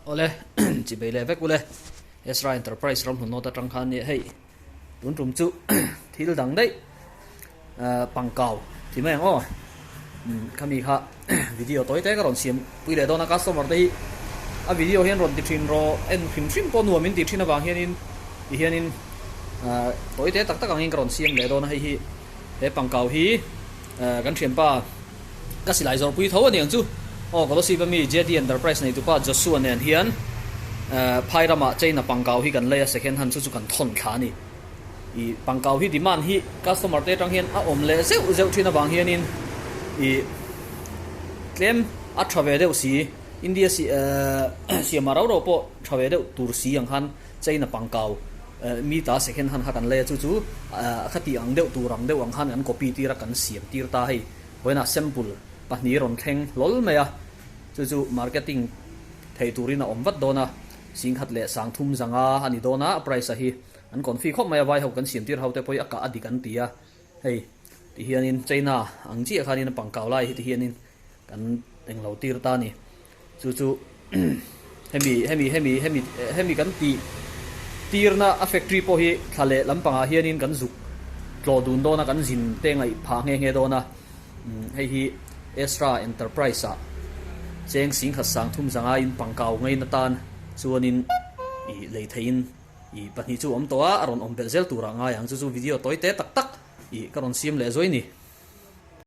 Awle chibei leh vek ule Ezra Enterprise ram hmun nawt atang khan nia hei tun tum chu thil dang daih pangkau ti mai ang aw khami kha video tawi te ka rawn siam pui leh dawn a customer te hi a video hian rawn ti thin rawh en hrim hrim pawh nuam in tih thin avang hianin ti hianin tawi te tak tak angin ka rawn siam leh dawn a hei hi he pangkau hi kan thianpa Ka silai zawrpui tho a ni ang chu. Aw Kolosip ami JD Enterprise neitupa Joshua nen hian phai ramah China pangkau hi kan lei a second hand chu chu kan thawn thla a ni. I pangkau hi demand hi customer te atang hian a awm leh zeuh zeuh thin avang hianin i tlem a tha ve deuh si. India si siamah rau rau pawh tha ve deuh tur si ang khan China pangkau mi ta second hand kha kan lei a chu chu a kha tih ang deuh tur ang deuh ang khan kan copy tir a kan siam tir ta hei. Vawiinah sample pahnih rawn thleng hlawl mai a, chu chu marketing theih turin a awm vat dawn a, singkhat leh sangthum zanga a ni dawn a, a price a hi an confi khawp mai a, vai ho kan siam tir ho te pawh hi a kah a dik an ti a, hei ti hianin China ang chiah khanin a pangkau lai hi ti hianin kan englo tir ta a ni. Chu chu hemi hemi hemi hemi hemi kan tih tirna a factory pawh hi thla leh lampangah hianin kan zuk tlawh dun dawn a kan zin te ngaih phah nghe nghe dawn a hei hi Ezra Enterprise ah cheng singkhat sang thum zanga in pangkau ngain atan chuanin ih lei theihin ih pahnih chu a awm tawh a a rawn awm belh zel turah ngai ang chu chu video tawi te tak tak ih ka rawn siam leh zuai a ni.